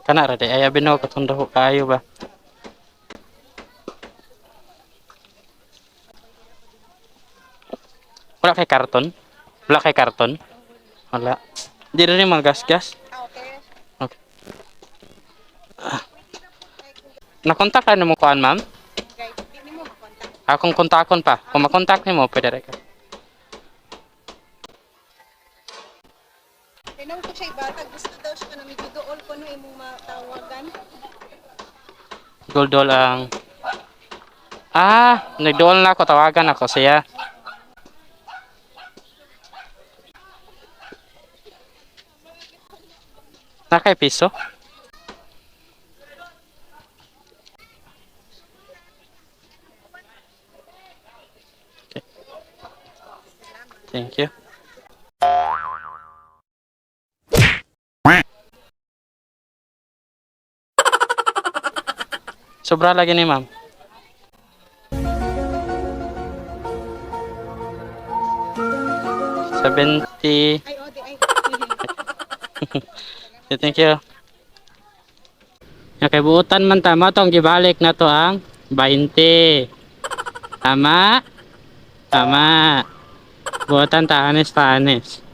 Kana ra di ay abi no katong dako kaayo ba. Wala kay karton? Wala kay karton? Wala. Di rin mga gas-gas. Ah, okay. Okay. Ah. Nakontak ka nimo kuan, ma'am? Guys, di nimo makontak. Akong kontakon pa. Kung makontak nimo, pwede ra ka. Tinong ko siya ibata, gusto daw siya na medyo dool ko no imong matawagan. Goldol ang. Ah, nagdool na ako, tawagan ako siya. Nakay piso? Okay. Thank you. Sobra lagi ni ma'am. 70. Ay, oh, di ay. Okay, thank you. Okay, buutan man tama tong gibalik na to ang 20. Tama? Tama. Buutan ta anes ta anes.